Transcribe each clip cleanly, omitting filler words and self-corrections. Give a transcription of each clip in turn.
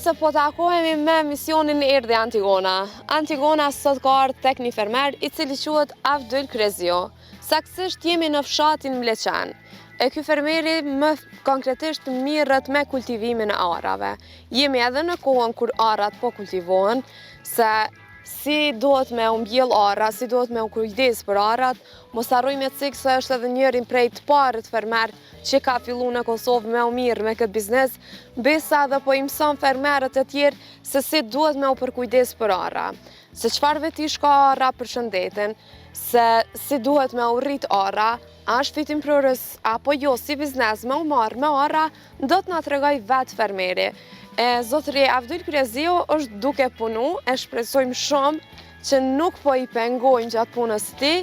se po takohemi me emisionin Erdhi Antigona. Antigona sot ka ardhë tek një fermer i cili quhet Avdyl Kryeziu. Saktësisht jemi në fshatin Mleqan. E ky fermeri më konkretisht mirret me kultivimin e arrave. Jemi edhe në kohën kur arrat po kultivohen, se si duhet me u mbjell arra, si duhet me u kujdes për arrat, mos harroj me cek se është edhe njërin prej të parët fermer që ka fillu në Kosovë me u mirë me këtë biznes, besa edhe po i mëson fermerët e tjerë se si duhet me u përkujdes për arra, se çfarë vetish ka arra për shëndetin, se si duhet me u rrit arra, a është fitimprurës apo jo si biznes me u marrë me arra, do të na tregoj vetë fermeri. E zotëri Avdyl Kryeziu është duke punu, e shpresojmë shumë që nuk po i pengojmë gjatë punës së tij,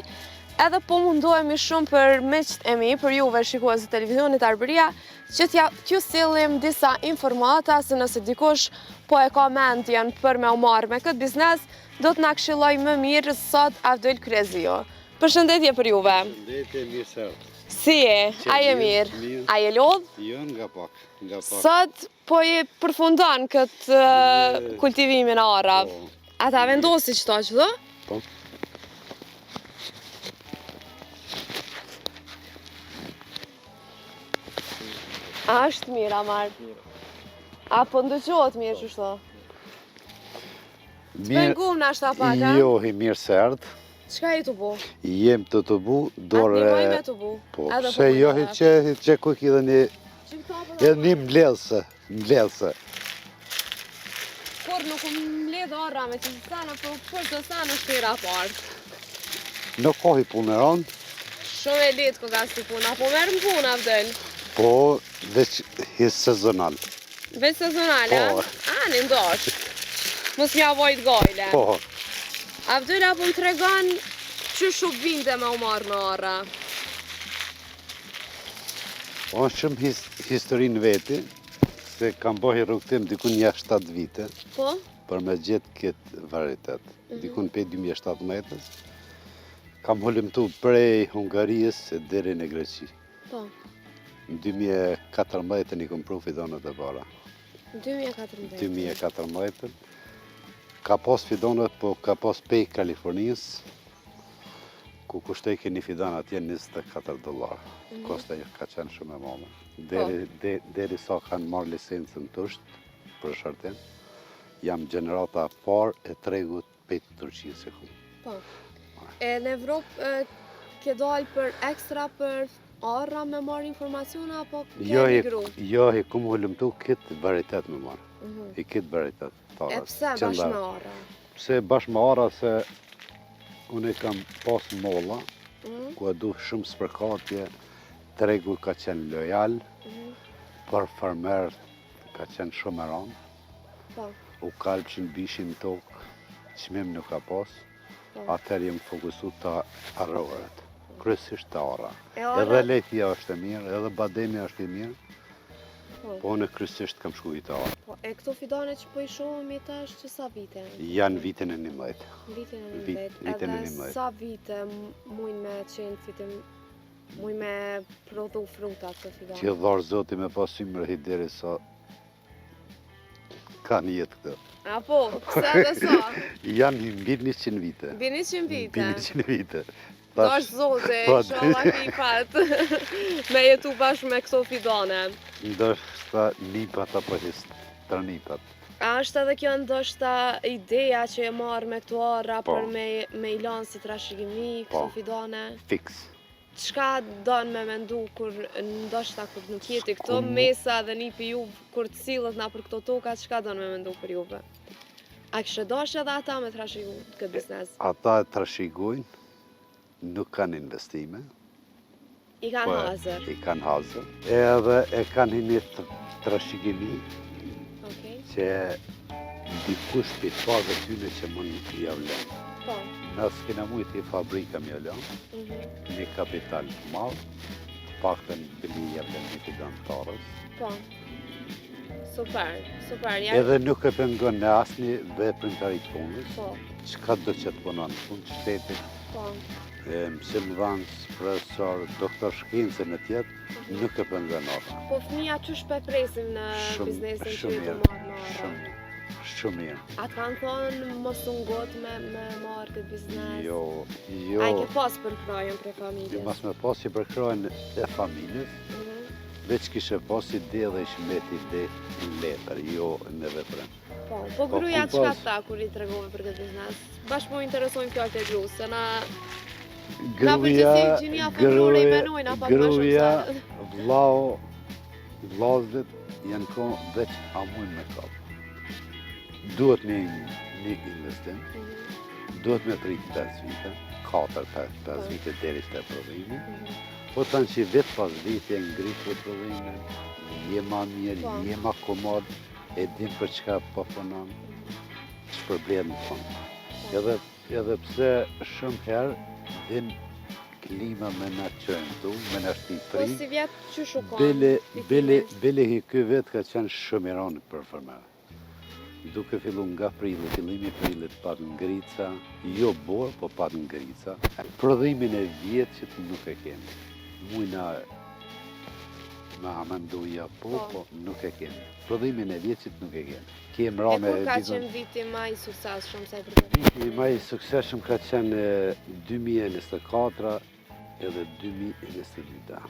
edhe po mundohemi shumë për miqtë e mi, për juve shikues të televizionit Arbëria, që t'ja t'ju sjellim disa informata se nëse dikush po e ka mendjen për me u marrë me këtë biznes, do të na këshilloj më mirë sot Avdyl Kryeziu. Përshëndetje për juve. Përshëndetje, mirë se erdhët. Si je? A je mirë? Mirë. A je lodh? Jo, nga pak, nga pak. Sot po i përfundon këtë kultivimin e arrave. Po. A ta vendosi qëto që do? Po. A është mirë, Amar? A po ndëgjohet mirë që shto? Të pengum nashta pak, a? Jo, hi mirë se erdhët. Çka je tu bo? Jem tu të bu, dore... A të ndihmoj me të bu? Po, pse jo, hi që, hi që ku ki dhe një... Edhe një mbledhëse, mbledhëse. Kur nuk u mbledh arra me që sana, po për të sa në shtera parë. Nuk ka hi punë e rëndë. Shumë e lehtë koka si puna, po merr në punë, Avdyl? Po, veç hi sezonal. Veç sezonale, Po. a? A, një ndosh. Mos m'ja vojt gajle. Po. Avdyl, a po më tregon qysh u binde me u marrë me arra? Po, është shumë his, histori në veti, se kam bo hi rrugëtim dikun nja 7 vite. Po? Për me gjetë këtë varietet. Mm -hmm. Dikun prej 2017-ës. Kam hulumtu prej Hungarisë deri në Greqi. Po. Në 2014 i kom pru fidanët e para. 2014. 2014. Ka pas fidanët, po ka pas pej Kalifornisë, ku kushtojke një fidan atje 24 dolar. Mm -hmm. Kosta ka qenë shumë e madhe. Deri, po. de, deri sa kanë marrë licencën tusht për shërtim, jam gjenerata e parë e tregut pej Turqisë e kum. Po. E në Evropë ke dalë për ekstra për arra me marrë informacione apo ke jo, migru? Jo, i kum hulumtu këtë varietet me marrë. Mm -hmm. I këtë varietet. E pse bash me arra? Pse bash me arra se unë e kam pas molla, mm -hmm. ku e du shumë spërkatje, tregu ka qenë lojal, mm -hmm. për farmer ka qenë shumë e rëndë. Po. U kalbshin, bishin tokë, çmim nuk ka pas, po. atëherë jem fokusu te arrorët, kryesisht te arra. Edhe lejthia është e mirë, edhe bademi është i mirë, po, po unë kryesisht kam shku te arra. Po, e këto fidane që po i shohim i tash që sa vite? Janë vitin e 11. Vitin e 11. Vitin e 11. Sa vite mujnë me qenë fitim, mujnë me prodhu fruta këto fidane? Që dhashtë zoti me pas ymër hi deri sa Kanë jetë këto. Apo, pse dhe sa? Janë mbi 100 vite. Mbi 100 vite? Mbi 100 vite. Dhashtë zoti, po, ishalla ki fat me jetu bashkë me këto fidane. Ndoshta nipat apo stërnipat. A është edhe kjo ndoshta ideja që je marrë me këto arra po. për me, me i lanë si trashëgimi këto po. fidane? Fiks. Çka don me mendu kur ndoshta kur nuk je ti këtu, mesa dhe nipi juv kur të sillet nëpër këto toka, çka don me mendu për juve? A kishe dashë edhe ata me trashigu këtë biznes? Ata e trashigojnë, nuk kanë investime. I kanë po, hazër. I kanë hazër. Edhe e kanë një trashigimi okay. që dikush prej parve tyne që mund jau len. Po. Na s'kena mujtë i fabrika me jau lon, mm -hmm. një kapital të madh, të paktën bili jau len një fidan të arrës. Po. Super, super. Ja... Edhe nuk e pengon në asnjë veprimtari të punës, po. çka do që të punon në punë të shtetit. Po. E mësimdhanës, profesor, doktor shkence me t'jetë, mhm. nuk e pengon arra. Po fëmija qysh pe presin në biznesin që je tu marrë me arra? Shumë mirë. Shumë mirë. A të kanë thonë mos u ngut me, me marrë këtë biznes? Jo, jo. A i ke pas përkrahjen prej familjes? Jo, mas me pas i përkrahjen e familjes, mm -hmm. veç kishe pas ide dhe ish met ide në letër, jo në veprim. Po, po, po gruja çka tha kur i tregove për këtë biznes? Bash po interesojnë fjalët e grusë, se na... Gruja, na përgjithësi i menojnë, apo gruja, gruja, vllau, vllazët janë kon veç a mujnë me kap. Duhet një, një investim, mhm. duhet me prit 5 vite, 4, 5, 5 po. vite deri te prodhimi, mhm. po tanë që vit pas viti e ngrit për prodhimin, je ma mirë, po. je ma komod, e din për çka po punon, shpërblehet në fund. Po. Edhe, edhe pse shumë herë din klima me na qëndu, me na shti po, frikë. Po sivjet qysh u konë? Bile, bile, bile hi ky vit ka qenë shumë i rëndë për fermerë. Duke fillu nga prilli, fillimi i prillit pat ngrica, jo borë, po pat ngrica. Prodhimin e vjetshit nuk e kemi. Mujna me amendu ja po, po, po nuk e kemi. Prodhimin e vjetshit nuk e kemi. Kem ra me... E kur ka qenë viti ma i suksesshëm sa i përket? Viti ma i suksesshëm ka qenë 2024 edhe 2022.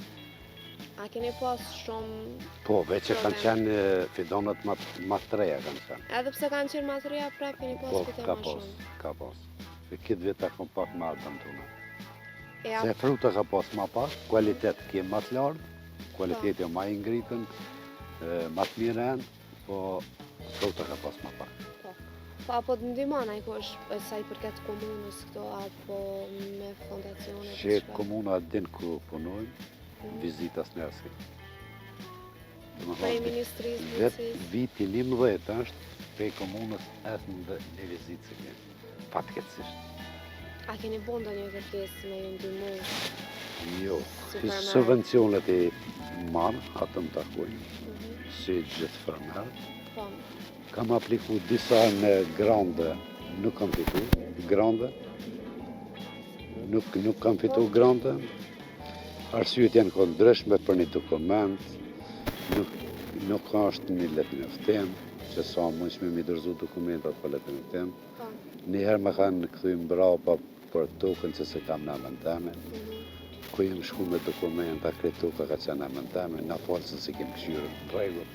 A keni pas shumë... Po, veç e kanë qenë fidanët ma, ma të reja kanë qenë. Edhe pse kanë qenë ma të reja, prapë keni pas po, fitim ka ma pas, shumë. Ka pas, E këtë vit a kon pak ma dëmtune. E Se fruta ka pas ma pak, kualitet ke ma të lartë, kualiteti po. ma i ngritën, ma të mirë janë, po fruta ka pas ma pak. Po. Po, apo të ndihmon ai kush sa i përket komunës këto apo me fondacione? Që komuna din ku punojmë, mm. vizita s'nesim. Prej ministrisë bujqësisë. Viti 11 është, prej komunës asë një vizitë s'e kemi. Fatkeqësisht. A keni bo ndonjë kërkesë me ju ndihmu? Jo, subvencionet i marr, ato më takojnë, mhm. si gjithë fermerët. Po. Kam apliku disa në grante, nuk kam fitu grante. Nuk, nuk kam fitu po. grante. Arsyet janë të ndryshme për një dokument, nuk, nuk është një letërnjoftim, që sa mundshme mi dorëzu dokumentat për letërnjoftim. Po. Një herë më kanë kthy mbrapa për tokën që s'e kam në emën teme. Mhm. Ku jem shku me dokumenta, krejt toka ka qenë në emën teme, na falë se s'i kem kqyrë në rregull.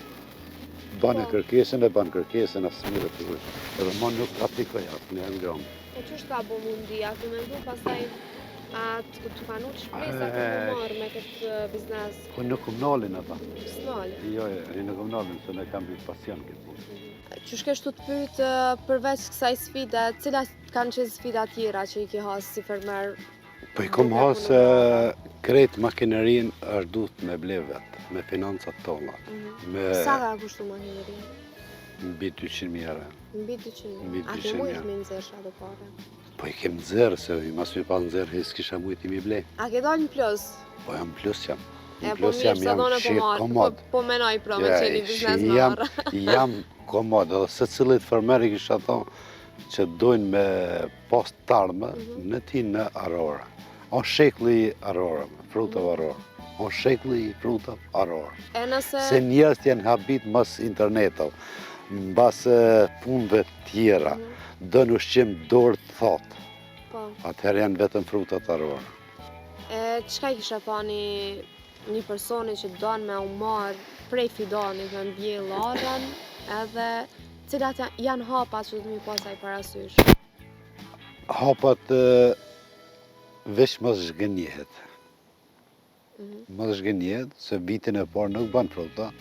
Banë Po. kërkesën e banë kërkesën, as mirë të kush. Edhe ma nuk aplikoj asnjëherë në grant. Po qysh ta bo mu ndi, a ke mendu pastaj a të të kanë ul shpresa për mu marrë me këtë biznes? Po nuk më nalin ata. S'nalin? Jo, jo, nuk më nalin, se ne kam një pasion këtë punë. Mhm. Qysh keshtu të pyt, përveç kësaj sfide, cilat kanë qenë sfida tjera që i ke hasë si fermer? Po i kom hasë krejt makinerinë është duhet me ble vetë, me financat tona. Mhm. Me... Sa ka kushtu makineria? Mbi 200.000 euro. Mbi 200.000. Mbi 200.000. A ke mujtë me nxjerrë ato pare? Po i kem nxjerrë, se i mas mi pa nxjerrë, hiç s'kisha mujtë mi ble. A ke dalë në plus? Po jam plus jam. E po mirë, se dhone po marrë, po, po menoj pra me qenë një biznes me arra. Jam komod, edhe secilit fermer i kisha thonë që dojnë me pas t'ardhme mhm. në ti në arrore. O shekulli i arroreve, frutave mhm. arrore. O shekulli i frutave arrore. E nëse... Se njerëzit janë habit mas internetov, mbas punëve tjera, mm. don ushqim dorë të thatë. Po. Atëherë janë vetëm frutat arrore. E çka i kishe thanë një personi që don me u marrë prej fidanit me mbjell arrën, edhe cilat janë hapat që do të mi pas ai parasysh? Hapat veç mos zhgënjehet. Mhm. Mos zhgënjehet, se vitin e parë nuk ban fruta.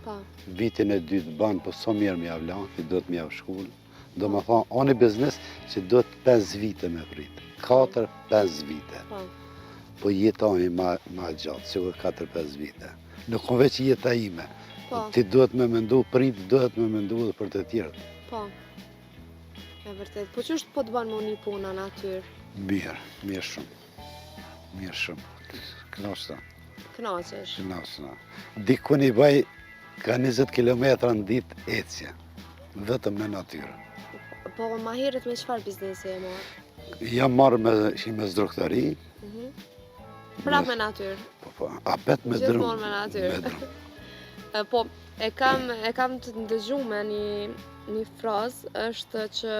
Po. Vitin e dytë ban, po s'o mirë me jav lanë, i duhet me jav shkull. Do me thonë, o një biznes që duhet 5 vite me prit. 4-5 vite. Po. Po jeta e ma, ma gjatë, sikur 4-5 vite. Nuk o veç jeta ime. Po. Ti duhet me mendu, prit, duhet me mendu edhe për të tjerët. Po. E vërtet. Po qysh po të bën me ni puna në natyrë? Mirë, mirë shumë. Mirë shumë. Knaqna. Knaqesh. Knaqna. Dikun i baj ka 20 km në ditë ecje. Vetëm në natyrë. Po, ma herët me çfarë biznesi je marrë? Jam marrë me, shi me zdrukthtari. Mm -hmm. Prap me natyrë. Po, po, apet me dru. Gjithmonë me natyrë. Me dru. Po, e kam, e kam të ndëgjume një, një frazë, është që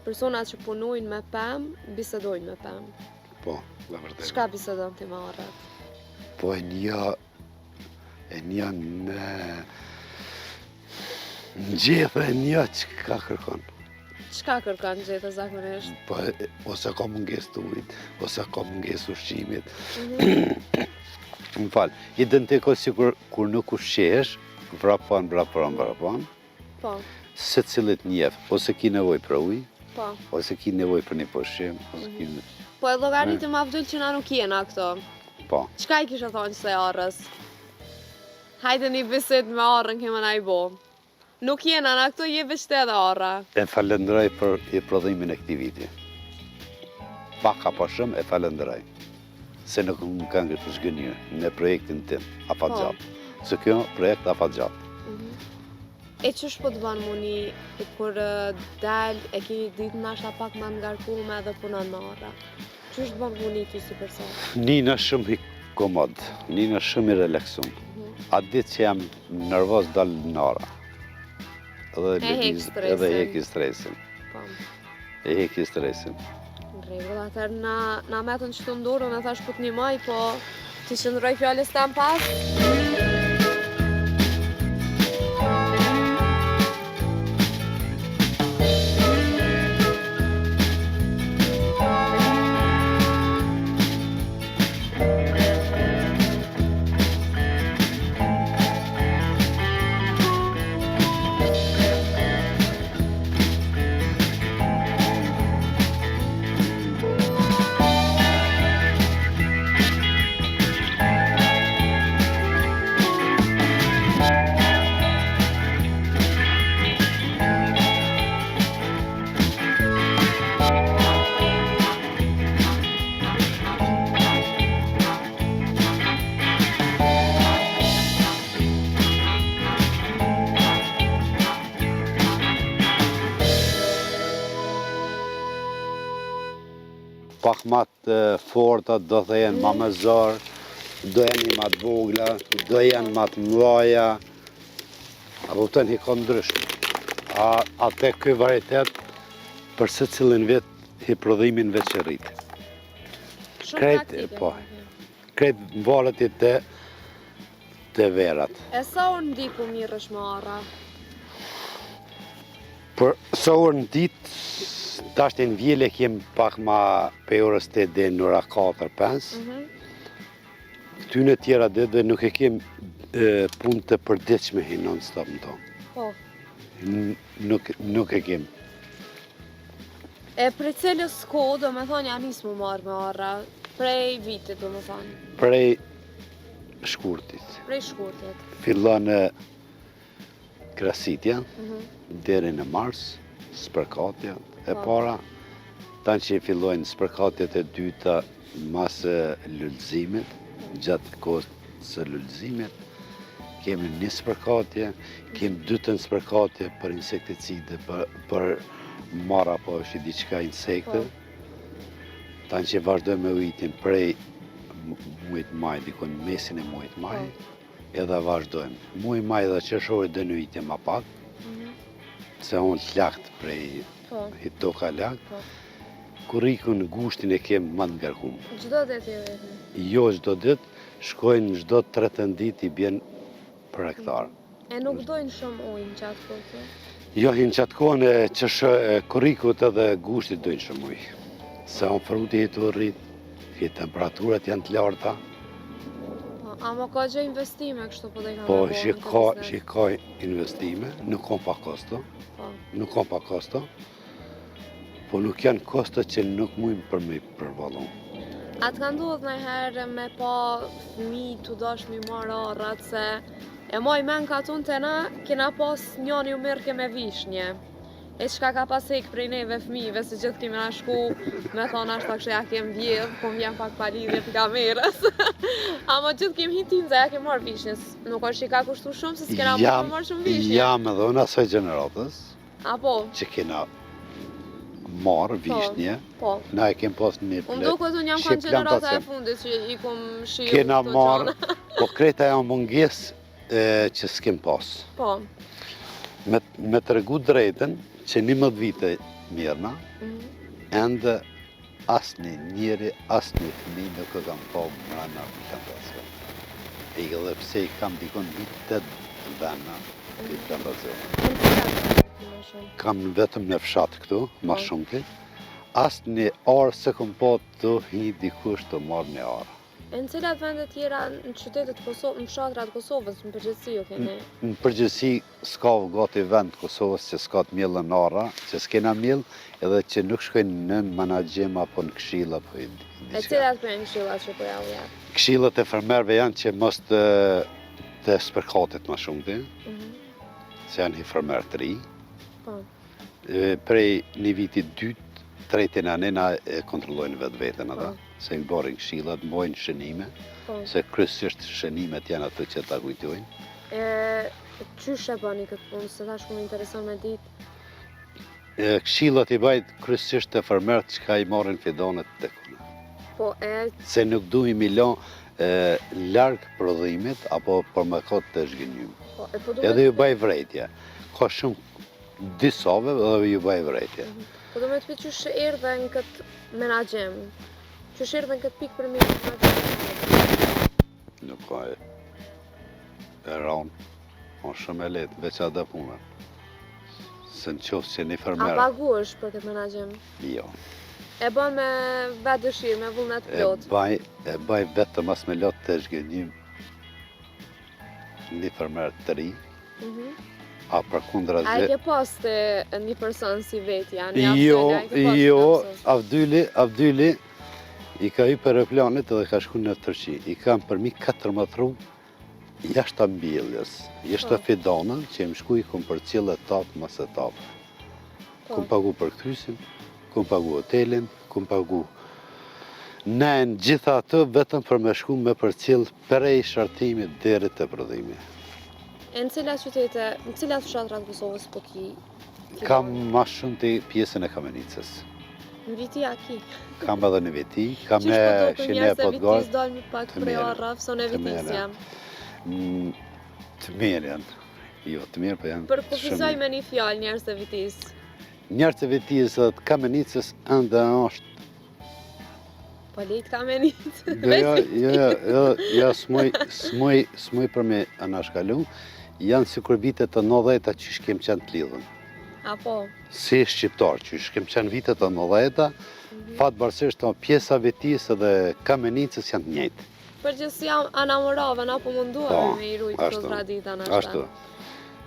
personat që punojnë me pemë, bisedojnë me pemë. Po, dhe vërtet. Çka bisedon ti me arrat? Po, e një, e një në... Në gjethe e një çka kërkon. Çka kërkon gjethe zakonisht? Po, ose ka mungesë të ujit, ose ka mungesë ushqimit. Mhm. Më fal, identifikoj sikur kur nuk ushqehesh, vrapon, vrapon, vrapon. Po. Secilit njef, ose ki nevojë për ujë, po. ose ki nevojë për një pushim, ose ki... Mhm. Po e llogaritim Avdyl që na nuk jena këto. Po. Çka i kishe thonë qësaj arrës? Hajde një bisedë me arrën kemi na i bo. Nuk jena na këto je veç ti edhe arra. E falënderoj për i prodhimin e këtij viti. Pak apo shumë e falënderoj. Se nuk më kanë zhgënjy në projektin tim, afatgjatë. Po. Se kjo projekt afatgjatë. Mhm. E qysh po të bën mu ni kur del e ki ditë nashta pak ma ngarkume dhe punon me arra? Qysh të bën mu ni ty si person? Nina shumë i komod, nina shumë i relaksum. Mhm. Atë ditë që jam nervoz dal në ara. Edhe e hek stresin. Edhe heki stresin. Po. E heki stresin. Në rregull, atëherë na, na metën qëtu n'dorë, unë thash po të nimoj, po t'i qëndroj fjalës teme pas. Pak ma të forta, do të jenë ma me zor, do jenë ma të vogla, do jenë ma të mdhaja, A kupton hi ka ndryshme. A, atë ky varietet për secilin vit hi prodhimin veç e rrit. Shumë Krejt, praktike. Po, krejt mvaret i te, te verat. E sa orë në ditë po mirresh me arra? Për sa orë në ditë, tash në vjellje kem pak ma prej orës 8 deri në ora 4, 5. Mm -hmm. Këtyne tjera ditëve nuk e kem punë të përditshme hi non stop në to. Po. Nuk, nuk e kem. E prej cilës kohë, do me thonë, ja nis mu marrë me arra, prej vitit, do me thonë? Prej shkurtit. Prej shkurtit. Fillon Krasitja, mhm. deri në mars, spërkatja e po. para, tanë që fillojnë spërkatjet e dyta mas lulëzimit, gjatë kohës së lulëzimit, kemi një spërkatje, kemi dytën spërkatje për insekticide, për, për marra apo është diçka insekte, po. tanë që vazhdojmë me ujitjen prej mujit maj, diku në mesin e mujit maj, po. Edhe vazhdojmë. Muji maj dhe qershori do ujitje ma pak, mhm. se unë lagt prej po. hi toka lagt. Po. Korrikun gushtin e kem ma të ngarkum. Çdo ditë e vetëm? Jo çdo ditë, shkojnë çdo tretën ditë i bjen për hektar. E nuk dojnë shumë ujë në qatë kohë? Jo, në qatë kohën e qersh korrikut edhe gushtit dojnë shumë ujë. Se unë fruti hi tu rrit, hi temperaturat janë të larta. Po, ama ka gjë investime kështu po dhe i ka Po, që ka, që ka investime, nuk ka pa kosto. Po. Nuk ka pa kosto. Po nuk janë kosto që nuk mujmë për me përballu. A të ka ndodhë najherë me pa fëmi tu dash mi marrë arrat se e maj men katun te na, kena pas njani u merrke me vishnje. E çka ka pas hek prej neve fëmijëve se gjithë kemi na shku me thonë ashtu kështu ja kem vjedh, po më vjen pak pa lidhje për kamerës. Ama gjithë kemi hi tinza ja kem marrë vishnjes. Nuk është që ka kushtu shumë se s'kena marrë shumë vishnje. Jam edhe unë asaj gjeneratës. Apo? Që kena. marrë, po, vishnje, po. na e kem pas një plet. Unë duket unë jam kanë gjenerata e fundit që i kom shiju Kena marrë, po krejt ajo mungesë që s'kem pas. Po. Me, me tregu drejtën, që 11 vite mirrna, mm -hmm. ende asnjë njeri, asnjë fëmi nuk e kam pa mrena plantacion. E edhe pse i kam dikun mbi 8 vena të mhm. plantacionit. Kam vetëm në fshat këtu, ma po. shumti, asnjë arë s'e kom pa tu hi dikush tu marrë një arë. E në cilat vende tjera në qytetet të Kosovës, në fshatrat të Kosovës, në përgjithësi ju keni? Në përgjithësi s'ka gati vend të Kosovës që s'ka të mjellën arra, që s'kena mjell, edhe që nuk shkojnë në menaxhim apo në këshill apo i diçka. E cilat po janë këshillat që po ja u jep? Këshillat e fermerëve janë që mos të të spërkatet ma shumti, mm -hmm. se janë hi fermerë të ri. Po. Prej një viti dytë, tretin anena e kontrollojnë vetë veten ata. Po. Se i marrin këshillat, mbajnë shënime, po. se kryesisht shënimet janë ato që ta kujtojnë. E, qysh e bëni këtë punë, se tash më intereson me ditë? E, këshillat i baj kryesisht te fermerët çka i marrin fidanet te unë. Po, e... Se nuk duhi mi lo larg prodhimit, apo për me konë të zhgënjym. Po, e po Edhe ju baj vrejtje. Ka shumë disave dhe ju baj vrejtje. Mhm. Po du me të pyt qysh erdhe në këtë menaxhim? Qysh erdhe në këtë pikë për me menaxhim? Nuk ka e, e ronë, o shumë e lehtë, veç atë punën. Se në qoftë që një fermer... A paguhesh për këtë menaxhim? Jo. E bë me vetë dëshirë, me vullnet plot? E baj, e baj vetëm as me lot të zhgënjim një fermer të ri, mhm. a përkundrazi... A e ke pas të një person si vetja? Një jo, jo, Avdyli, Avdyli, i ka hypë aeroplanit edhe ka shku në Turqi. I kam përmi 14 rrugë jashtë mbjelljes, jashtë po. fidana, që jem shku i kom përcjell etapë mas etapë. Po. Kom pagu përkthyesin, kom pagu hotelin, kom pagu në në gjitha ato vetëm për me shku me përcjell prej shartimit deri te prodhimi. E në cilat qytete, në cilat fshatra të Kosovës po ki? Kam ma shumti pjesën e Kamenicës. Në Viti a ki? Kam edhe në Viti, kam në Shinë e Podgor. Qysh po do të njerëz e Vitisë dalë pak prej arrave, se unë e Vitisë jam. Mm, të mirë janë. Jo, të mirë po janë. Përkufizoj me një fjalë njerëz të Vitisë. Njerëz të Vitisë dhe të Kamenicës ende është Po lejt Kamenicë. Jo, jo, jo, jo, jo, s'muj, s'muj, s'muj për me anashkalu, janë sikur vitet e 90-ta që s'kem qenë të lidhun. Apo? Si shqiptar, që s'kem qenë vitet e 90-ta, mm -hmm. fatbardhësisht pjesa Vitisë dhe Kamenicës janë të njëjtë. Përgjithësi anamoravën, apo munduar po, me i rujtë këto tradita në ashtu.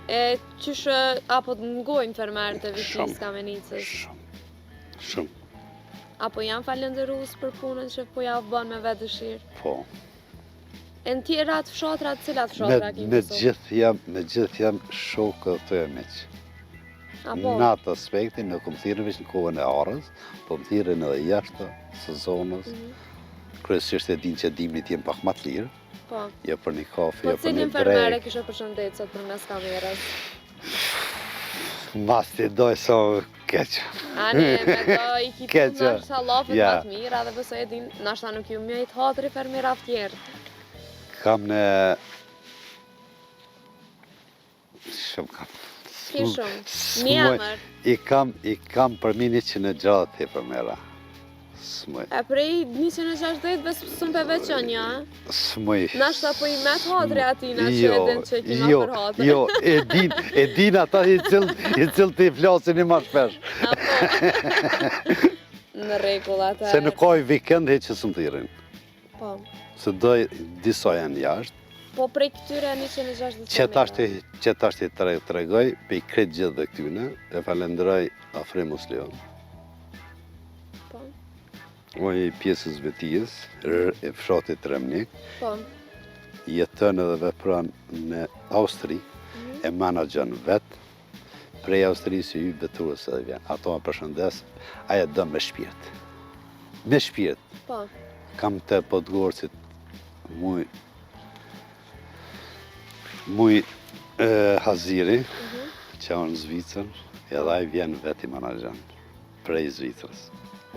E qysh apo të ngojnë fermerët e Vitisë Kamenicës? Shumë, shumë. Apo janë falënderues për punën që po ja bën me vetë dëshirë? Po. E në tjerat fshatrat, cilat fshatra ki Me gjithë jam, me gjithë jam shokë dhe të e miq. Apo? Në atë aspektin, nuk më thirrin veç në kohën e arës, po më thirrin edhe jashtë sezonës. Mm -hmm. Kryesisht e din që dimnit jem pak ma të lirë. Po. Jo për një kafe, po jo për një drekë. Po cilin fermer e kishe përshëndet sot përmes kamerës? Mas ti doj so keq. Ani, me do i ki punë nashta llafet ja. ma të mira dhe besoj e din, nashta nuk ju mjejt hatri fermerave tjerë. Kam në Shumë kam. Ki shumë. Një emër. I kam, i kam përmi 160 fermera. S'muj. E prej 160 bes s'më pe veçon, ja? S'muj. Nashta po i met hatri atina që jo, e din që i kima jo, për hatri. Jo, e din, e din ata i cil, i cil të i flasin i ma shpesh. Apo. Në rregull atë. Se nuk ka i vikend he që s'më thirrin. Po. Se doj, disa janë jashtë. Po prej këtyre 160 Që tashti, që tashti të tregoj, prej krejt gjithë dhe këtyne, e falenderoj Afrim Muslion. Po. O i pjesës Vitisë, e fshatit Remnik. Po. Jeton edhe vepron në Austri, mm -hmm. e menaxhon vetë, Prej Austrisë i hyp veturës edhe vjen. Ato më përshëndes, ai e do me shpirt. Me shpirt. Po. Kam të Podgorcit muj muj e, Haziri, mm -hmm. që në Zvicër, edhe ai vjen vetë i menaxhon. Prej Zvicrës.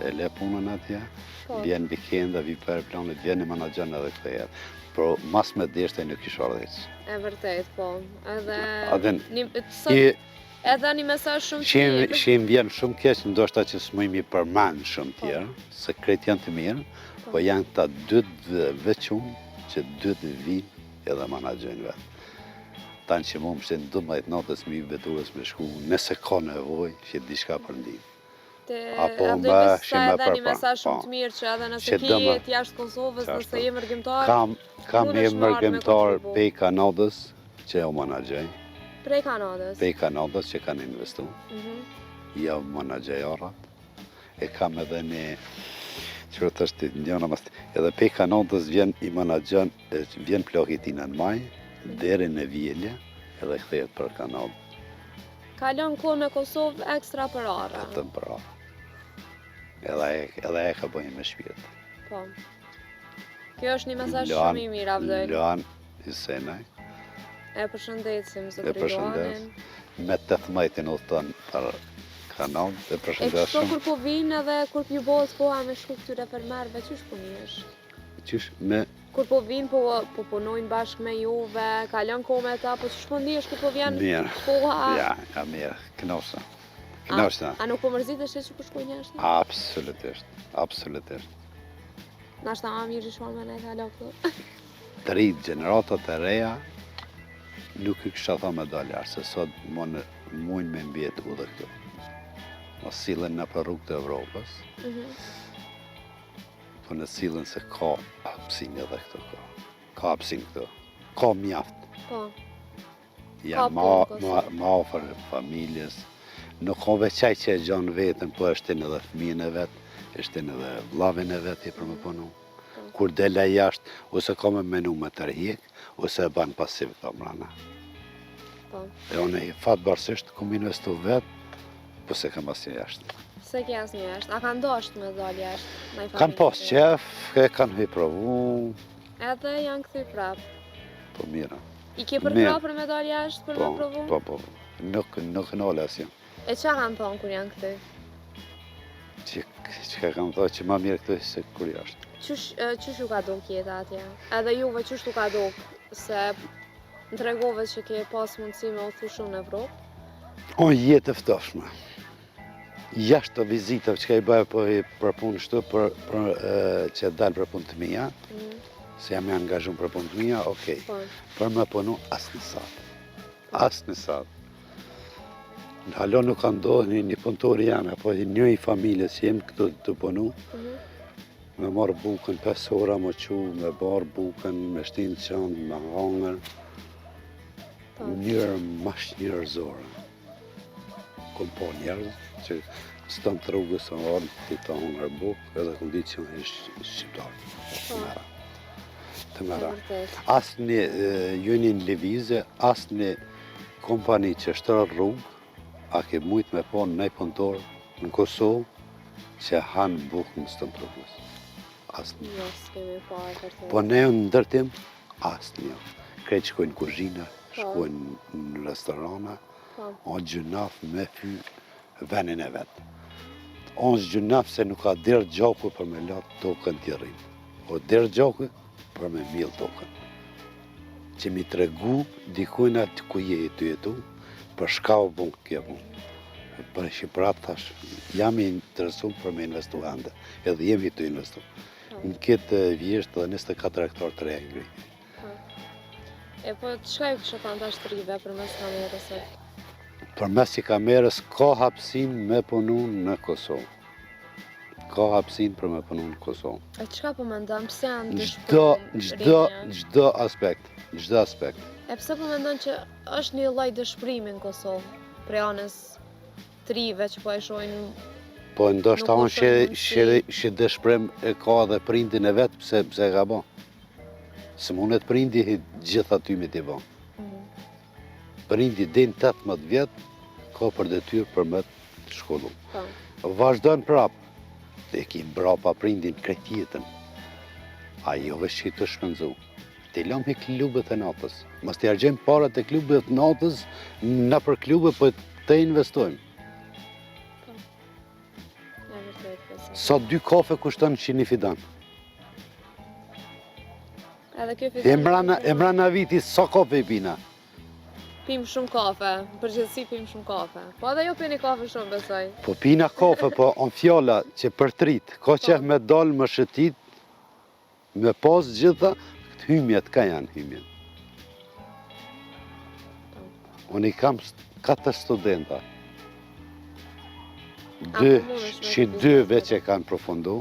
E le punën atje, po. vjen vikenda, vi për planit, vjen e menaxhon edhe kthehet. Por mas me deshte nuk ish ardhë hiç. E vërtet, po. Edhe... Adin, një, sot, i, edhe një mesazh shumë të mirë. Që më vjen shumë keq, ndoshta që s'muj m'i përmend shumë po. tjerë, se krejt janë të mirë, po, po janë këta dytë veçum, që dytë vinë edhe menaxhojnë vetë. Tanë që mu më shtin 12 natës me hi veturës me shku, nëse ka nevojë që diçka për ndihmë. Te Apo më që më edhe një mesazh shumë po. të mirë që edhe nëse ke jetë jashtë Kosovës, nëse je mërgimtar, kam kam një mërgimtar prej Kanadës që e menaxhoj. Prej Kanadës. Prej Kanadës që kanë investu. Mm Ja menaxhoj arrat. E kam edhe një që është njëna mas edhe prej Kanadës vjen i menaxhon vjen plaki i tina në maj deri në vjelje edhe kthehet për Kanadë. Kalon kohë në Kosovë ekstra për arra. Vetëm për arra. Edhe e, edhe e ka bëjë me shpirt. Po. Kjo është një mesazh shumë i mirë, Avdul. Luan Hysenaj. E përshëndesim, zotëri Luanin. Me 18-in udhëton për Kanadë, e përshëndesim. E kështu kur po vinë edhe kur po ju bëhet koha me shku këtyre fermerëve, qysh po nihesh? Qysh me Kur po vinë, po, po punojnë bashkë me juve, kalon kohë me ta, po qysh po ndihesh kur po vjen mirë. koha? Ja, ja mirë, kënaqna. Kënaqna. A, a nuk po mërzitesh që po shkojnë jashtë? Absolutisht, absolutisht. Nashta ma mirë që shkojnë me nejt hala këtu. Të rinjtë gjeneratat e reja, nuk i kisha thonë me dalë jashtë, se sot mund mujnë me mbijetu edhe këtu. Mos sillen nëpër rrugë të Evropës, mm -hmm. Po në sillen se ka hapësinë edhe këtu ka. Ka hapësinë këtu. Ka mjaft. Po. Janë ma, ma, ma afër familjes. Nuk ka veç ai që e gjon veten, po e shtin edhe fëmijën e vet, e shtin edhe vllavin e vet për me punu. Po. Kur del ai jashtë, ose ka me menu me tërhjek, ose e ban pasiv këto mrena. Po. E unë fatbardhësisht kum investu vetë, Po s'e kam asnjë jashtë. S'e ke asnjë jashtë. A kanë dashtë me dalë jashtë? Kanë pas qef, e kanë hy provu. Edhe janë kthy prapë. Po mira. I ke përkrah për me dalë jashtë për po, me provu? Po, po, po. Nuk, nuk nal asnjë. E ça kanë thonë kur janë kthy? Që, që kanë thonë që ma mirë këtu se kur jashtë. Qysh, qysh ju ka dok jeta atje? Edhe juve qysh ju ka dok? Se më tregove që ke pas mundësi me udhëtu shumë në Evropë? O jetë e ftohshme. Jashtë të vizitave që ka i bëjë po i për punë shtu, për, për, që dalë për punë të mija, mm. se jam i angazhum për punë të mija, okej. Po. Për me punu asnjë sat. Po. Asnjë sat. Në hala nuk ka ndodhë një, një punëtor jam, apo një i familjes që jem këtu të punu, mm -hmm. me marrë bukën 5 ora më çu, me barë bukën, me shti n'çantë, me hangër, Po. Në mënyrë ma njerëzore. Kom pa njerëz që n'stëmb të rrugës së orë të të hongër bukë, edhe kom ditë që është shqiptar. Po. Të mera. Asnjë juni në lëvizje, asnjë kompani që shtron rrugë, a ke mujtë me pa naj punëtor në Kosovë që hanë bukë në stëmb të rrugës. Asnjë. Jo, s'kemi pa e vërtet. Po ne në ndërtim, asnjë. Krejt shkojnë në kuzhina, po. shkojnë në restorana, po. o gjynah me fy venin e vet. O gjynah se nuk ka derdh gjaku për me la tokën t'i rrinë. O derdh gjaku për me mjell tokën. Që mi tregu dikujna aty ku je tu jetu, për shka u bon kjo punë. Për që prapë thash, jam i interesum për me investu ende, edhe jemi tu investu. Po. Në këtë vjeshtë dhe 24 hektar të reja ngriti. Po. E po, çka ju kishe thanë tash të rive përmes kamerës? Përmes i kamerës ka hapsinë me punu në Kosovë. Ka hapsinë për me punu në Kosovë. E çka po mendon, pse janë të shpërë? Çdo, çdo aspekt, çdo aspekt. E pse po mendon që është një lloj dëshpërimi në Kosovë, prej anës të rive që po e shohin Po ndoshta unë që, që, që dëshpërim e ka dhe prindin e vet pse, pse e ka bo. Se mundet prindi gjithë aty me t'i bo. Mm. Prindi deri në 18 vjet ka për detyrë për me të shkollu. Po. Vazhdon prap, e ki mbrapa prindin krejt jetën. A jo veç që të shpenzu. T'i lëmë hi klubet e natës. Mos t'i harxhojmë parat e klubet e natës, nëpër klube, po të investojmë. Po. Sa dy kafe kushton që një fidan. Edhe kjo fidan... E mrena, e mrena viti, sa kafe i pina? Pim shumë kafe, në përgjithësi pim shumë kafe. Po edhe ju pini kafe shumë, besoj. Po pina kafe, po on fjala që për t'rit, ka qef me dalë me shëtit, me pas gjitha, këtë hymjet, ka janë hymjet. Unë i kam katër studenta. Dy, po mundesh me që këtë dy biznes? veç e kanë përfundu,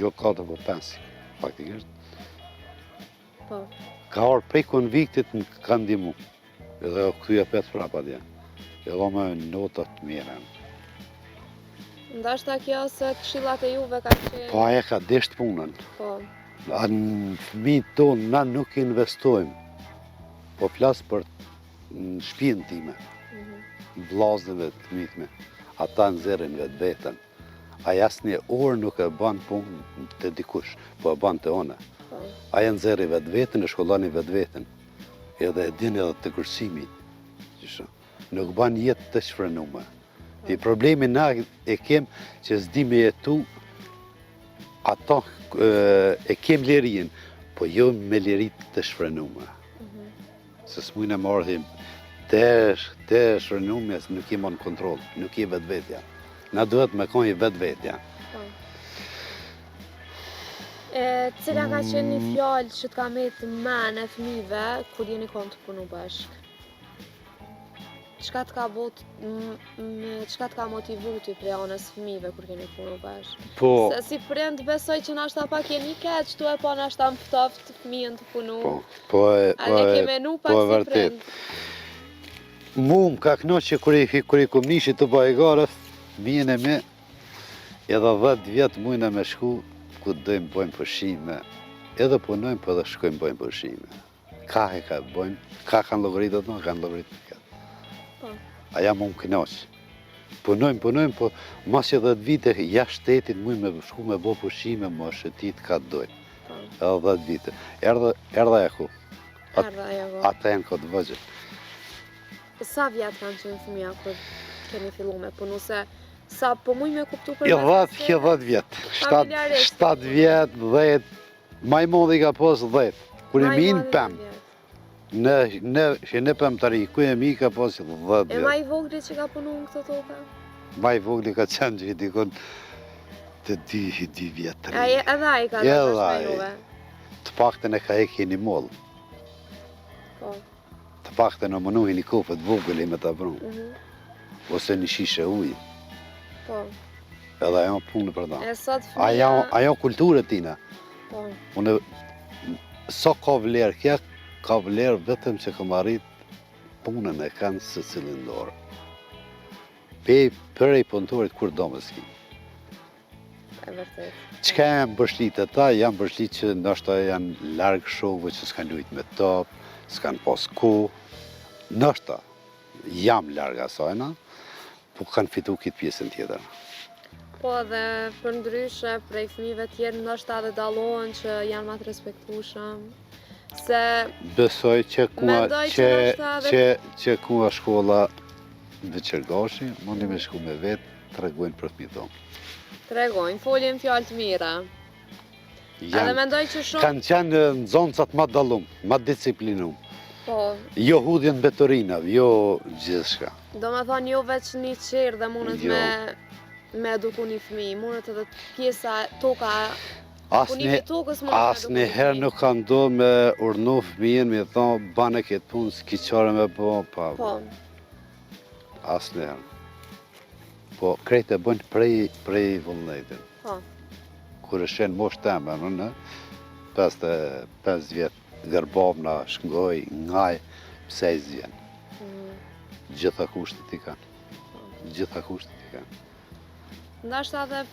jo katër, po pesë, faktikisht. Po. Ka ardhë prej konviktit më ka ndihmu. Edhe u kthy apet prapa atje. Edhe me nota të mira. Ndoshta kjo se këshillat e juve kanë qenë... Po aja ka desht punën. Po. A në fëmijët tonë na nuk investojmë. Po flas për në shpinë time. Mm Vllaznëve të fëmijët Ata nxjerrin vetveten. Ai asnjë orë nuk e ban punë te dikush, po e ban te unë. Po. Ai e nxjerri vetveten, e shkolloni vetveten. Edhe e din edhe të kursimi. Qështu. Nuk ban jetë të shfrenume. I problemi na e kem që s'di me jetu ato e kem lirinë, po jo me liri të shfrenume. Mhm. Se s'mujnë e marrë të, të shfrenume, nuk je mo në kontroll, nuk je vetvetja. Na duhet me konë i vetvetja. Po. E, cila ka qenë një fjalë që të ka metë n'men e fëmijëve kur jeni konë tu punu bashkë? Çka të ka bo, çka të ka motivu ty prej anës fëmijëve kur keni punu bashkë? Po. Se si prind besoj që nashta pak jeni keq, tu e pa nashta më ftoft fëmijën tu punu. Po, po e, po e, e, ke menu pak po e si vërtet. prind? Mu më ka kënaq që kur i, kur i kom nishi të bëj gara, fëmijën e mi, edhe 10 vjet mujna me shku, ku dojmë bëjmë pushime, edhe punojmë, po edhe shkojmë bëjmë pushime. Ka e ka bëjmë, ka kanë llogarit ato, kanë llogarit me këtë. Po. A jam unë kënaq. Punojmë, punojmë, po mas që 10 vite jashtë shtetit mujmë me shku me bo pushime, me shëtit ka dojmë. Po. Edhe 10 vite. Erdha, erdha e ku. Erdha e ku. Ata janë këtë vëgjë. Sa vjet kanë qenë fëmija kur keni fillu me punu se sa po muj me kuptu për I 10, ke 10 vjet. 7, 7 vjet, 10, ma i madhi ka pas 10. Kur e mi në pemë. Në, në, që në pemë të ri, ku e mi ka pas 10 vjet. E ma i vogli që ka punu në këto toka? Ma i vogli ka qenë që i dikon të dy, dy vjet të ri. Edhe ai ka dhe juve. Të paktën e ka e keni mollë. Po. Të paktën në mënu një kofe të vogël me ta pru. Mm Ose një shishe ujë. Po. Edhe ajo punë për ta. E sot fëmija... Ajo, ajo kulturë e tina. Po. Unë, sa ka vlerë kja, ka vlerë vetëm që kam arrit punën e kanë secili n'dorë. Pe, prej punëtorit kur do me s'ki. E vërtet. Çka janë bërshlit e ta, janë bërshlit që ndoshta janë larg shokëve që s'kanë lujt me top, s'kanë pas ku, ndoshta jam larg asajna, po kanë fitu këtë pjesën tjetër. Po dhe për ndryshe prej fëmijëve tjerë ndoshta edhe dallohen që janë ma të respektueshëm. Se Besoj që ku Mendoj që që ndoshta edhe që që ku nga shkolla Veçergashi, mundi me shku me vet, tregojnë për fëmijët tonë. Tregojnë, folin fjalë të mira. Janë, Edhe mendoj që shumë kanë qenë nxënësat ma dallum, ma disiplinum. Po. Jo hudhjen mbetorinave, jo gjithçka. Do me thonë jo veç një qerë dhe mundet jo. me me eduku një fëmijë, mundet edhe pjesa toka Asnjë, asnjëherë nuk ka ndodhë me urdhnu fëmijën, me thonë, bane këtë punë, s'ki qare me bo, pa. Po. Asnjëherë. Po, krejt e bëjnë prej, prej vullnetit. Po. Kur e sheh n'moshë teme, në në, 55 vjet, gërbavna, shngoj, ngaj, pse i s'vjen. Mm. Gjitha kushtet i kanë. Po. Gjitha kushtet i kanë. Ndoshta edhe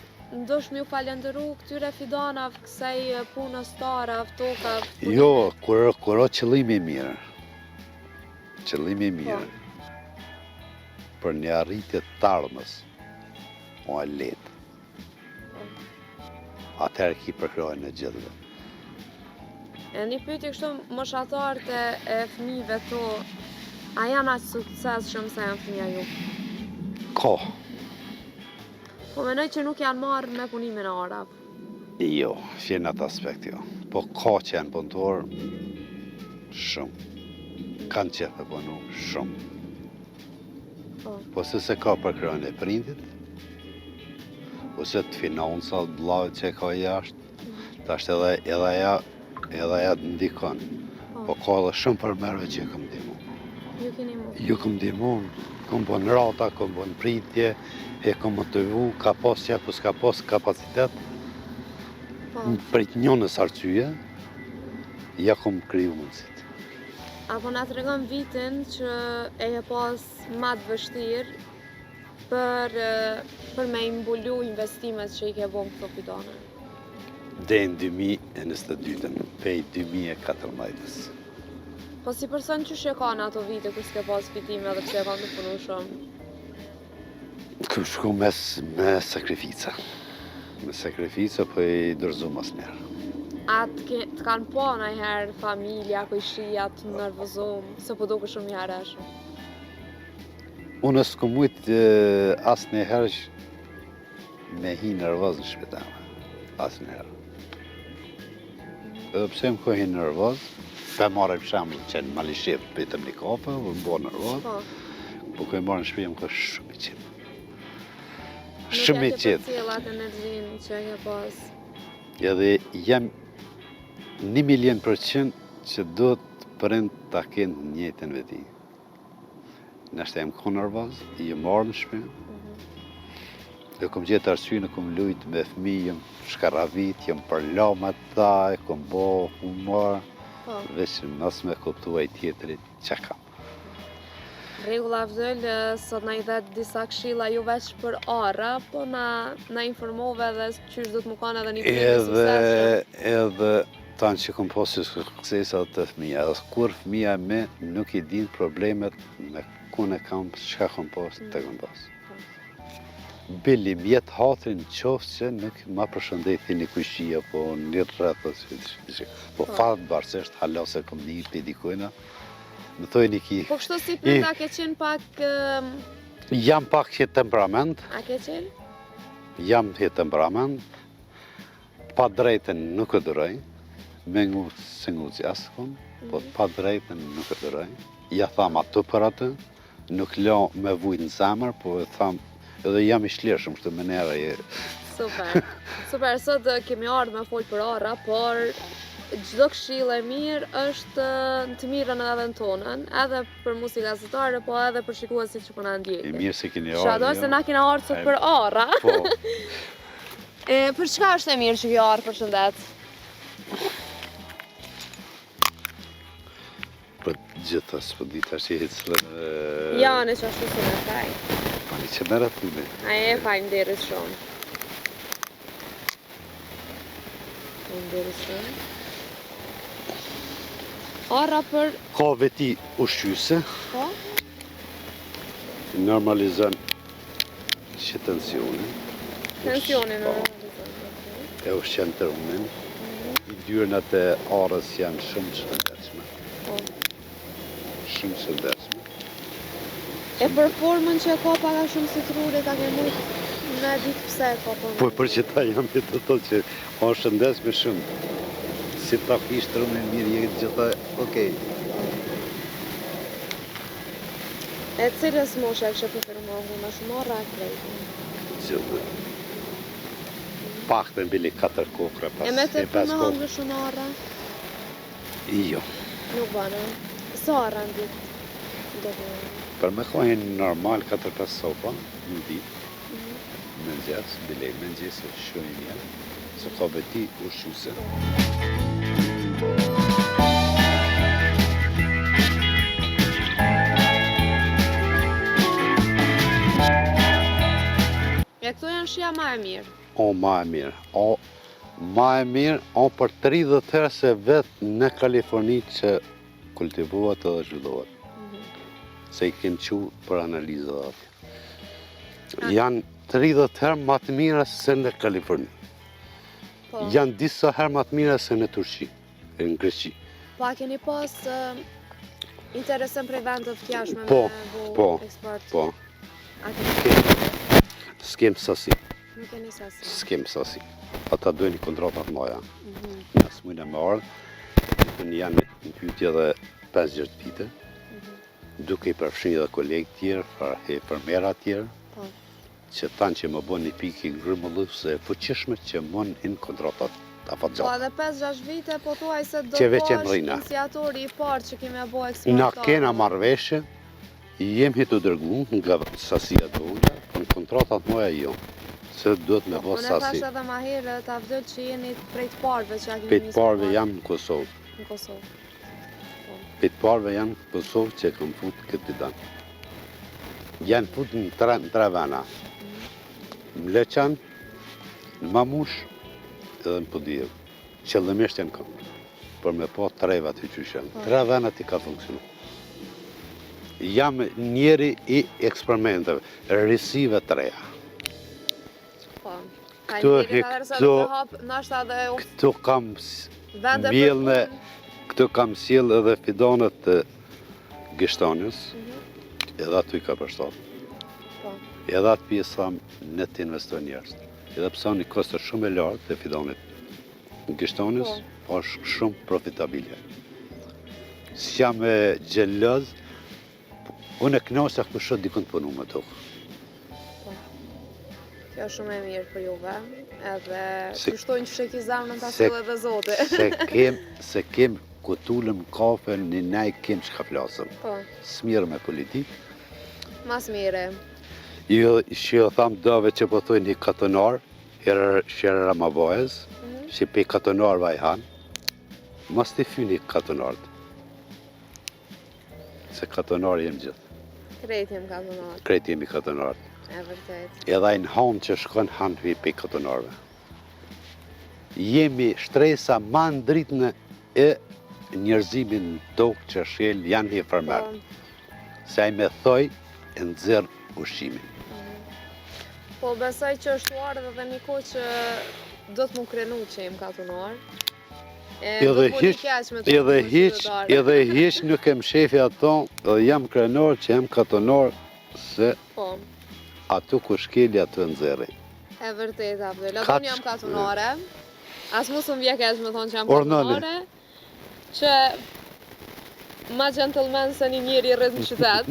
ndosh me ju falënderu këtyre fidanav, kësaj punës tarav, tokav. Jo, kur, kur o qëllimi i mirë, qëllimi i mirë, po. për një arritje të ardhmes, o e lehtë. Po. Atëherë ki përkrahjen e gjithëve. E një pyetje kështu moshatarët e, e fëmijëve tu, a janë aq suksesshëm sa janë fëmija ju? Ka. Po menoj që nuk janë marrë me punimin e arrave. Jo, që në atë aspekt jo. Po ka që janë punëtorë shumë. Kanë qef me punu shumë. Po. Po se s'e ka përkrahjen e prindit, ose të financat, vllait që e ka jashtë, mhm. tash edhe, edhe aja, edhe aja ndikon. Po. po ka edhe shumë fermerëve që e kom ndihmu. Ju keni mu? Ju kom ndihmu, kom bo në rata, kom bo në pritje, e kom motivu, ka pas qef, po s'ka pas kapacitet, po. Prej njënës arsye, ja kom kriju mundësit. A po na tregon vitin që e ke pas ma të vështirë për, për me i mbulu investimet që i ke bo në këto fidane? Deri në 2022-ën, pej 2014-ës. Po si person qysh je kanë ato vite kur s'ke pas fitime edhe pse je kanë tu punu shumë? Kom shku me, me sakrifica. Me sakrifica, po i dorëzum asnjëherë. A të, ke, të kanë pa najherë familja, kojshia, të nervozum, se po dokesh shumë i hareshëm? Unë s'kom mujt asnjëherë me hi nervoz në shpi teme. Asnjëherë. Edhe pse më ko hi nervoz, pe marrim shembull që në Malishevë pitëm një kafe, u bo nervoz, po, po kur më në shpi jam ko shumë i qetë. Shumë i Nuk e ke qetë. përcjell atë energjinë që e ke pas. Edhe jam një milion përqind që duhet prind ta kenë të njëjtën veti. Nashta jam kon nervoz, jam ardhë në shpi, e kom gjetë arsyen, e kom lujt me fëmijë, jam shkarravit, jam përla me ta, e kom bo humor, Po. veç mos me kuptu ai tjetri çka kam. Rregull Avdyl, sot na i dhe disa këshilla jo veç për arra, po na na informove edhe qysh do të me kanë edhe një prind i Edhe, suksesshëm. edhe tanë që kom pasë sukses edhe te fëmija, edhe kur fëmija me nuk i din problemet me kun e kam, çka kom pas, të kom pas. Bile m'jet hatri në qoftë që nuk ma përshëndeti një kojshi apo një rreth ose diçka. Po Po. fatbardhësisht hala s'e kom ni prej dikujna. Më thojnë i ki. Po kështu si prind a ke qenë pak Jam pak që temperament. A ke qenë? Jam që temperament. Padrejtën nuk e duroj, me nguc s'e nguci askun, po mhm. padrejtën nuk e duroj. Ja tham atë për atë, nuk lo me vujt në zemër, po e tham edhe jam i shlirshëm, kështu me nera je. Super, super, sot kemi ardhë me folë për arra, por çdo këshillë e mirë është në të mirën edhe në tonën, edhe për mu si gazetare, po edhe për shikuesit që po na ndjekin. E mirë se keni ardhë. Shado se na kena ardhë sot për arra. Po. E, për çka është e mirë që kjo arrë për shëndet? Për gjitha, s'po di tash i hecë dhe... Ja, në që ashtu si me taj. Pa një që mërë aty me. A e, faleminderit shumë. Faleminderit shumë. Arra për... Ka veti ushqyse. Po? Normalizon Që tensionin. Tensionin, po. E ushqen trunin. Mhm. Yndyrnat e arrës janë shumë të shëndetshme. Po. Shumë të shëndetshme. E për formën që e ka pak a shumë si truri, ta ke mujtë me ditë pse e ka formën. Po për që ta jam i të thotë që o shëndetshme shumë. Si ta kish trunin mirë, je gjitha, okej. E cilës moshe e kishe preferu me hongër ma shumë arra a krejt? Gjithë. Paktën bile 4 kokrra pas. E me tepru me hongër shumë arra? Jo. Nuk bën, Sa arra në ditë do të Për me konë normal 4-5 sopa në ditë. Mhm. Mëngjes, bile mëngjes është shumë i mirë, se ka veti ushqyese. E këto janë shija ma e mirë. O, ma e mirë. O, ma e mirë, o për 30 herë se vetë në Kaliforni që kultivohet edhe zhvillohet. Mhm. Se i kenë çu për analizë dhe atje. Janë 30 herë ma të mira se në Kaliforni. Po. Janë disa herë ma të mira se në Turqi, e në Greqi. Po, a keni pas interesim prej vendeve të jashtme po, me bo po, eksport? Po, A keni? S'kem sasi. Nuk keni sasi. S'kem sasi. Ata dojnë kontrata të mdhaja. Mm -hmm. Na s'mujna me ardhë, në janë në pyetje edhe 5-6 vite, mm -hmm. duke i përfshi edhe kolegë tjerë, e fermera tjerë, po. që thanë që më bo një pikë grumulluese e fuqishme që mund hinë kontratat afatgjata. Po edhe 5-6 vite, po thuaj se do të është iniciatori i parë që kemi bo eksport. Na kena marrëveshje, Jemi të dërgu nga sasia të vogla, po në kontratat mdhaja jo, se duhet me bo sasi. Unë e thash edhe ma herët, Avdyl që jeni prej të parëve që ja kemi Prej të parëve jam në Kosovë. Në Kosovë. Po. Prej të parëve jam në Kosovë që kam fut këtë fidan. Janë fut në tre, në tre vena. Në Mleqan, në Mamush edhe në Podujevë. Qëllimisht janë këmë, për me pa trevat e qysh janë. Po. Tre venat i ka funksionu. Jam njeri i eksperimenteve, risive të reja. Po. Këtu, këtu, këtu kam mjellë, këtu kam sjellë edhe fidanët të gishtanjës, mhm. edhe aty i ka përshtatë. Po. Edhe atë pjesë thamë, ne të investojnë njerëz. Edhe pse një kosto shumë e lartë e fidanit gishtanjës, po. është shumë profitabile. S'jam xheloz, unë e knaqna kur shoh dikun të punu me tokë. Po. Kjo është shumë e mirë për juve, edhe se, të shtojnë që sheki zemrën ta sjellë edhe Zoti. se kem, se kem ku t'ulem n'kafe një nej kem çka flasëm. Po. S'mirrem me politikë. Mas mire. Jo, që jo tham dove që po thojnë një katonar, herë shërë Ramabajës, mm -hmm. që pe katonarëve ai han, mos t'i fyni katonarët. Se katonar jem gjithë. Krejt jem katonar. Krejt jemi katonarët. E vërtet. Edhe ai në hanë që shkon han pe katonarëve. Jemi shtresa ma ndritne e njerëzimit në tokë që shkel janë një fermer. Po. Se ai me thoj e nxjerr ushqimin. Mhm. Po besoj që është ardhë edhe një kohë që do të m'u krenu që jem katunar. Edhe hiç, edhe hiç, edhe hiç nuk e mshefi ato, edhe jam krenar që jam katunar se po. aty ku shkeli aty e nxjerri. E vërtet, Abdyl. Edhe unë jam katunare. As mu s'më vjen keq me thonë që jam katunare. Që ma gentleman se një njeri i rritë në qytet.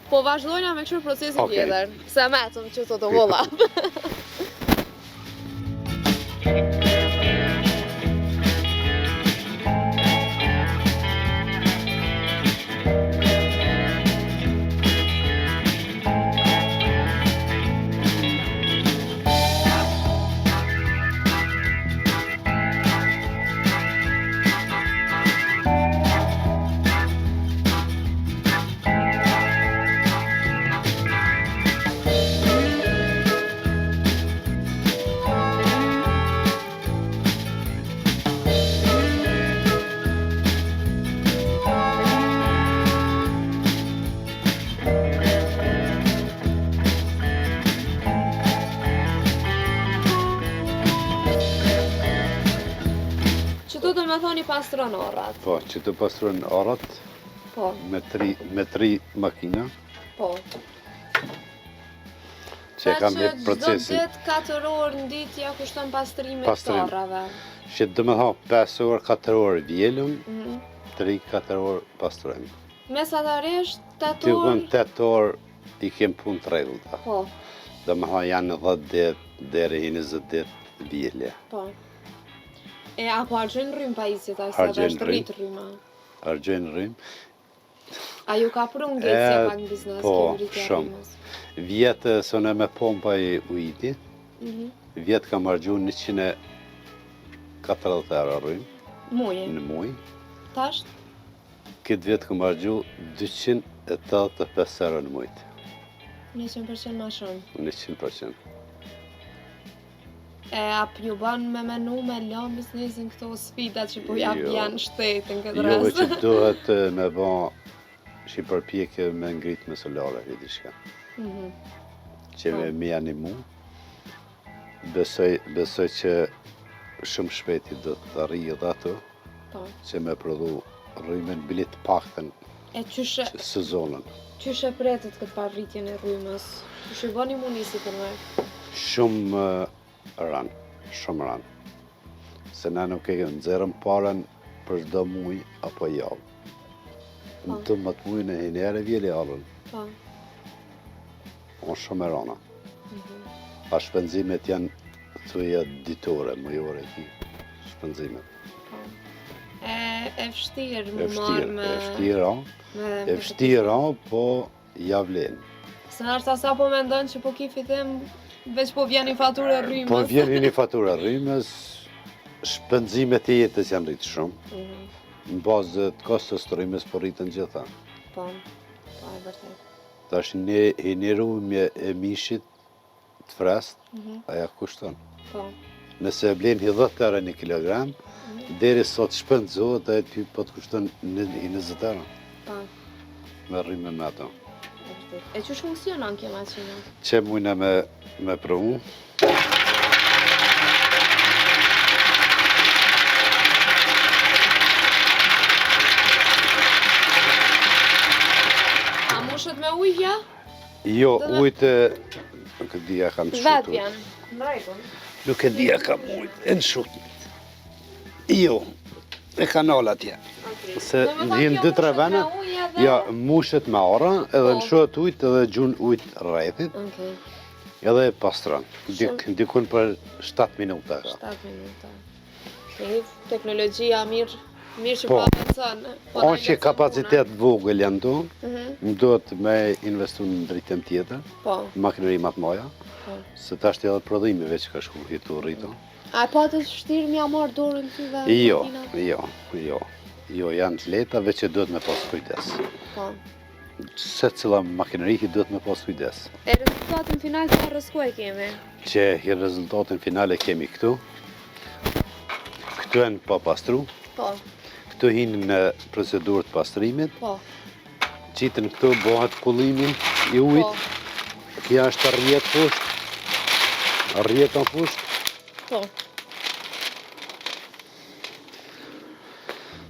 Po vazhdojna me kqyr procesin okay. tjetër, se metëm që të të volla. Qëtu do me thonë i pastron arrat? Po, qëtu pastron arrat po. me tri, me tri makina. Po. Që e kam një procesin. Çdo ditë 4 orë në ditë ja kushton pastrimit të arrave. Që do me thonë 5 orë, 4 orë vjelëm, mm -hmm. 3-4 orë pastrojmë. Mesatarisht 8 orë? 8 orë i kem punë të rregullta. Po. Do me thonë janë 10 ditë, deri 20 ditë vjelje. Po. E a po harxhojnë rrymë pajisjet, a se është rritë rryma? Harxhojnë rrymë. A ju ka pru ngecje pak në biznes, po, kjo shumë. Vjet se unë me pompa i ujiti, mm -hmm. vjet kam harxhu 140 euro rrymë. Muj. Në muj. Tash? Këtë vjet kam harxhu 285 euro në mujt. 100% ma shumë. 100%. E a po ju ban me menu me lanë biznesin këto sfida që po ja jo. bjen shteti në këtë jo, rast? Jo, që duhet me ba që përpjekje me ngrit me solare e diçka. Mm -hmm. Që me po. me animu. Besoj, besoj që shumë shpejti do të arrijë edhe ato. Po. Që me prodhu rrymën bile të paktën. E qysh e... Sezonën. Qysh e pretët këtë farë rritjen e rrymës? Qysh e bëni muni si fermer? Shumë ranë, shumë ranë. Se na nuk e nxjerrim paren për çdo muj apo javë. Në po. të më të mujë në hinere vjeli arrën. Po. O shumë e rana. Mhm. A shpenzimet janë thuja ditore, mujore, shpenzimet. Po. E, e vështirë, me marrë me... E vështirë, o. E vështirë, o, po ja vlen. Se nashta sa po mendon që po ki fitim, veç po vjen një faturë e rrymës. Po vjen një faturë e rrymës, shpenzimet e jetës janë rritë shumë. Mhm. Në bazë të kostos të rrymës po rritën gjitha. Po, po e vërtet. Tash një, një rrymë e mishit të freskët, mhm. aja kushton. Po. Nëse e blen hi 10 euro një kilogram, mhm. deri sot shpenzohet, ajo ty po të kushton një 20 euro. Po. Me rrymë me ato. E qysh funksionon kjo maqina? Që mujna me, me provu? A mushet me ujë, ja? Jo, ujtë, nuk e di a kam të Vetë janë, në rregull. Nuk e di a kam ujtë, e në shutë. Jo, e kanal atje. Se në hinë dy tre vene, ja, mushet me arra, edhe Po. në shutë ujtë, edhe gjun ujtë rrethit, edhe e pastron. Dikun për 7 minuta. 7 minuta. Okej, teknologjia mirë, mirë që po po avancon. Po o që kapacitet vogël janë tu, mhm. më duhet me investu në drejtim tjetër, po. makineri ma të mdhaja, po. se tash edhe prodhimi veç ka shku hi tu rritu. A e patët vështirë me ja marrë dorën ty dhe Jo, jo, jo, jo, janë të lehta, veç që duhet me pas kujdes. Po. Secila makineri hi duhet me pas kujdes. E rezultatin final të arrës ku e kemi? Që hi rezultatin final e kemi këtu. Këtu janë pa pastru. Po. Këtu hinë në procedurë të pastrimit. Po. Qitën këtu bëhet kullimi i ujit. Po. Kjo është rrjetë poshtë. Rrjeta poshtë. Po.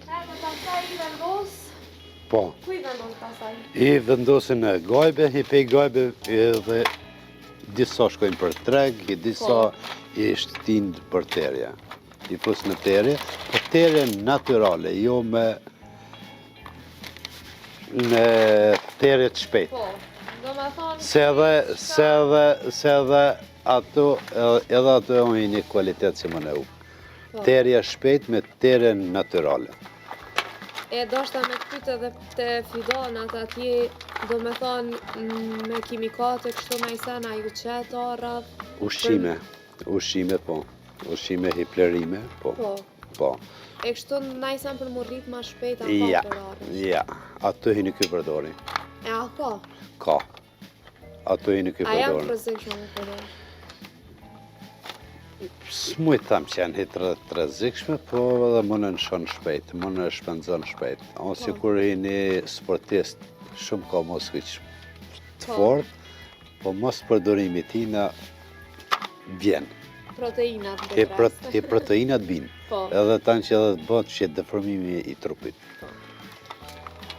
Edhe pastaj i vendos Po. Ku i vendos pastaj? I vendosin në gajbe, i pej gajbe edhe disa shkojnë për treg, i disa po. i shtin për terje. I fus në terje, po terje natyrale, jo me në terje të shpejt. Po, do me thonë... Se edhe, se edhe, se edhe ato, edhe ato e një kualitet që më në upë. Po. Terja shpejt me terje natyrale. E doshta me të pytë edhe te fidanat atje, do me thonë me kimikate kështu naj sen, a ju qet arra? Ushqime, ushqime po, ushqime hi plehërime, po. Po. Po. E kështu naj sen për mu rrit ma shpejt, a ka Ja, për arrën? ja, ato hi nuk i përdori. E a ka? Ka. Ato hi nuk i A janë përdori. të rrezikshme me përdor? S'muj të them që janë hi të rrezikshme, po edhe mund e nëshon shpejt, mund e shpenzon shpejt. O Po. sikur hi një sportist shumë ka muskuj të Po. fort, po mos përdorimi tina vjen. Proteinat në E, këtë pro, rast. e proteinat bin. Po. Edhe tanë që edhe të bëhet që deformimi i trupit.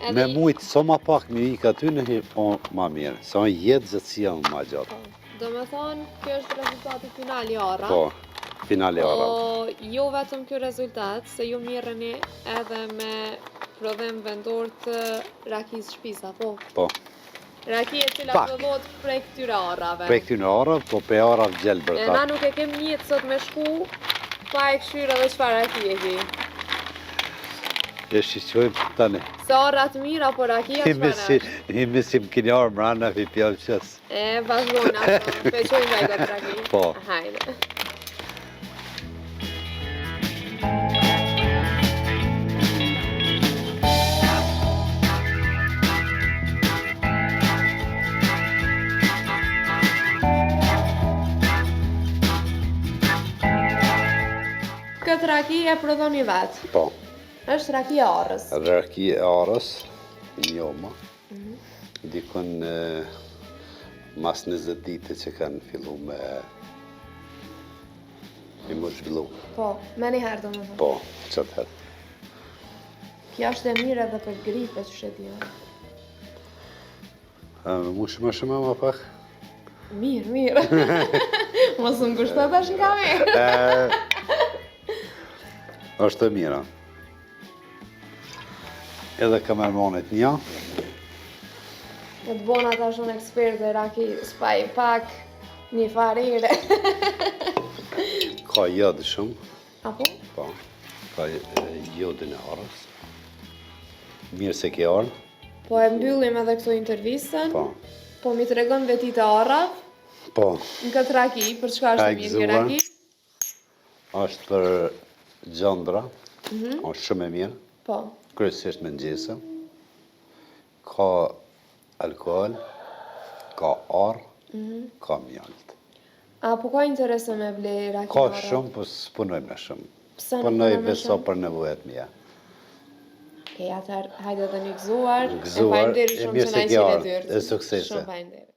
Edhe Me mujt, sa ma pak me ik aty në hi, o ma mirë. Sa jetë gjatësia o ma gjatë. Po. Do me thonë, kjo është rezultati final i arra. Po, finali arra. Po, jo vetëm kjo rezultat, se ju mirreni edhe me prodhim vendor të rakisë shpisa, po. Po. Raki e cila Pak. prodhohet prej këtyre arrave. Prej këtyre arrave, po prej arrave gjelbërta. E na nuk e kem njetë sot me shku, pa e këshyrë edhe çfarë raki e ki. E shiqojmë tani. Se arrat mira, po rakia Himi çfarë si, është? himi si më keni arë mrana, fi pjallë qësë. E, vazhdojnë ato, pe qojmë nga i këtë raki. Po. Hajde. Këtë raki e prodhoni vetë. Po, Është raki e arrës. raki e arrës, njoma, Mhm. dikun e, mas 20 ditë që kanë fillu me i më zhvillu. Po, me një herë do më thonë. Po, që të herë. Kjo është e mirë edhe për gripe, që e di unë. A, me mushë më shumë ma pak? Mirë, mirë. Mos më kushto tash në kamerë. është e mira. Edhe kamermonit një. E të bona tash unë ekspert e raki s'paj pak një farë ere. Ka jod shumë. Apo? Po. Ka e, jodin e arrës. Mirë se ke ardhë. Po e mbyllim edhe këtu intervistën. Po. Po mi tregon vetit e arrave Po. në këtë raki, për çka është Ka e mirë kjo gëzuar. raki? është për gjëndra. është shumë e mirë. Po. Kryesisht me ngjesa. Ka alkohol, ka arë, ka mjalt. A po ka interese me ble raki Ka arra? shumë, po s'punojmë në shumë. Pse nuk Punoj punon me beso shumë? për nevojat mia. Okej, atëherë hajde edhe një gëzuar. Gëzuar, E faleminderit e shumë mirë që se na ke i qile ardhur. dyert. E suksese. Shumë faleminderit.